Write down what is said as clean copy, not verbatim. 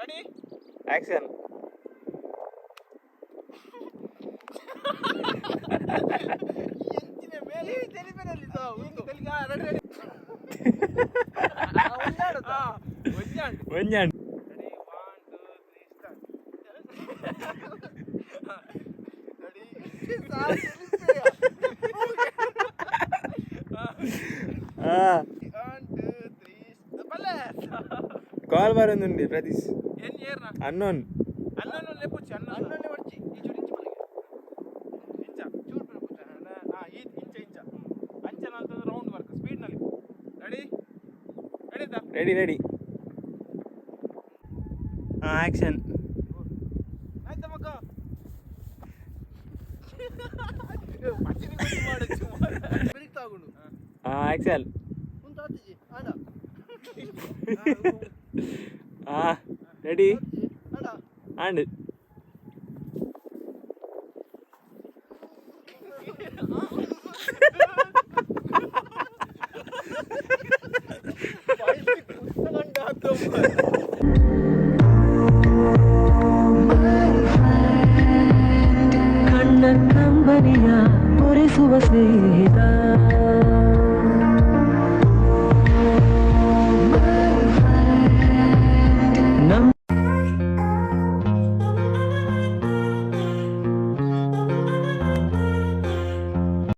Ready. Action. ಎಂಚಿನ ಮೇಲೆ ತೆಲಿಪೆನಲ್ಲಿ ತೆಲಿಗೆ. Ready ready. ಒಂಜಾಂಡ್. ಒಂಜಾಂಡ್. Ready, 1 2 3 start. Ready. ಆ. 1 2 3 ಪಲ್ಲೆ. ಕಾಲ್ ಬರೋದುಂಡಿ ಪ್ರತೀಶ್. ಎನ್ ಏರ್ನ? ಅನ್ನೋನ್. ಅನ್ನೋನು ಲೆಪ್ಪುಚ್ಚಿ, ಅನ್ನೋನೇ ಒಡ್ಚಿ. ಈ ಚೂರು ಇಂಚ ಪಲಗೆ ಇಂಚ ಚೂರು ಪುಚ್ಚ. ಹಾಂ, ಈ ಇಂಚ ಇಂಚ ಅಂಚ ನಲ್ತದ ರೌಂಡ್ ವರ್ಕ್ ಸ್ಪೀಡ್ ನಲ್ಲಿ. Ready ready. Ready ready. ಹಾಂ, ಆಕ್ಷನ್. ಆಯ್ತಾ ಮಕ್ಕ? ಹಾಂ, ಆಕ್ಷನ್. ಹಾಂ, ರೆಡಿ. ಆಂಡ್. ಕಣ್ಣ ಕಂಬನಿಯ ಪೊರೆಸುವ ಸ್ನೇಹಿತ.